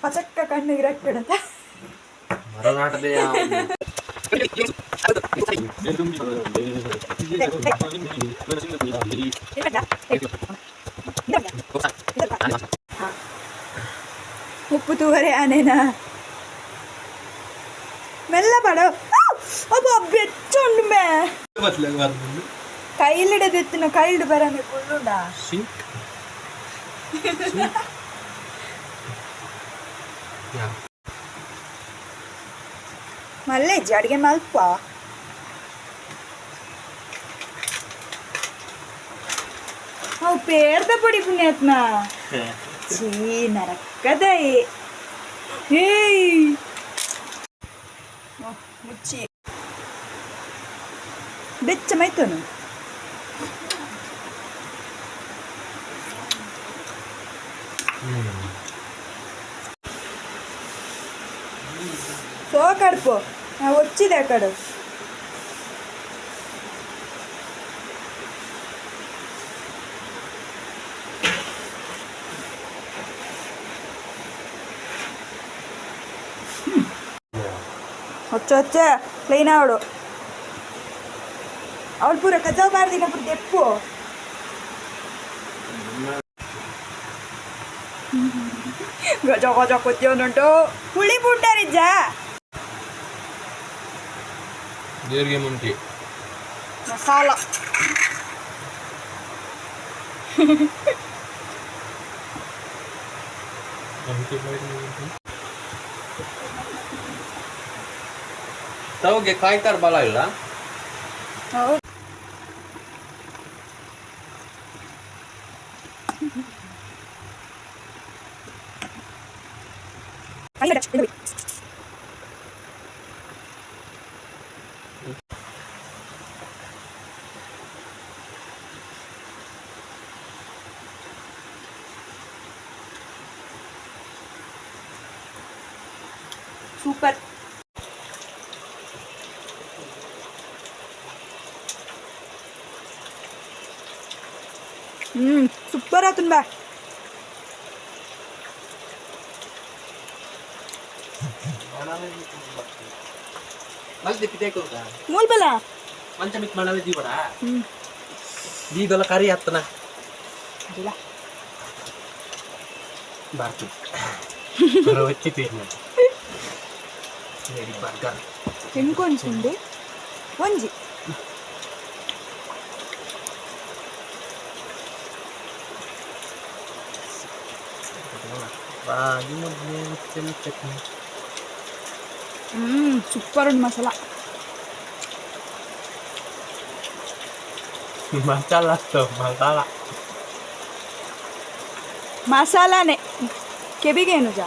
ಪಚಕ್ಕ ಕಣ್ಣಿಗೆ ರಕ್ಕಡತ. ಮರನಾಟದೆ. ಉಪ್ಪು ತೂವರೆ ಆನೇನಾ? ಮೆಲ್ಲ ಪಡ. ಅಬ್ಬ, ಬೆಚ್ಚ ಉಂಡು ಮೇ. ಕೈಲಿಡದೆತ್ತಿನ ಕೈಲ್ಡ್ ಬರನೆ ಕುಳ್ಳುಂಡ. ಸಿಂಕ್. ಮಲ್ಲೆಜ್ಜಿ ಅಡಿಗೆ ಮಲ್ಪ. ಅವು ಪೇರ್ದ ಪೊಡಿ ಪುಣ್ಯಾತ್ಮ. ಚೀ, ನರಕದ. ಏಯ್, ಮುಚ್ಚಿ ಬೆಚ್ಚ ಮೈತನು. ಸೋಕಡ್ಪು వచ్చిದೆ ಕಡು. ಹೊಚ್ಚ ಹೊಚ್ಚ ಕ್ಲೀನ್ ಅವಳು. ಅವಳು ಪೂರ ಕಜಾವ್ ಬಾರ್ದಿನ ಪೂರ ದೆಪ್ಪು. ಗಜ ಗಜ ಕೊತ್ತಿಯೋನುಂಟು. ಹುಳಿ ಪುಂಡರಿಜ್ಜ. ಜೀರಿಗೆ ಮುಂಚಿ. ಮಸಾಲ. ತವಗೆ ಕಾಯ್ತಾರ ಬಲ ಇಲ್ಲ. ಹೌದು. ಸೂಪರ್. ಸೂಪರ್ ಆತುನ್ ಬಾ. ಮಲ್ತಿ ಪಿತೇಕುಲ್ಕ. ಮೂಲ್ ಬಲ. ಮಂಚ ಮಿತ್ ಮಾಡವೆ ಜೀವಡ. ಹ್ಮ್. ದೀದಲ ಕರಿ ಹತ್ತನ. ಇಲ್ಲ. ಬಾರ್ತು వచ్చి ಬರ್ಗರ್. ಎಂಕೊಂಚುಂಡು ಒಂಜಿ. ರಾಗಿ ಮುದ್ದೆ with ಚಟ್ನಿ. ಸೂಪರ್ ಉಂಡು ಮಸಾಲ. ಮಸಾಲ ಮಸಾಲ. ಮಸಾಲಾನೆ ಕೆಬಿಗೇನು ಜಾ.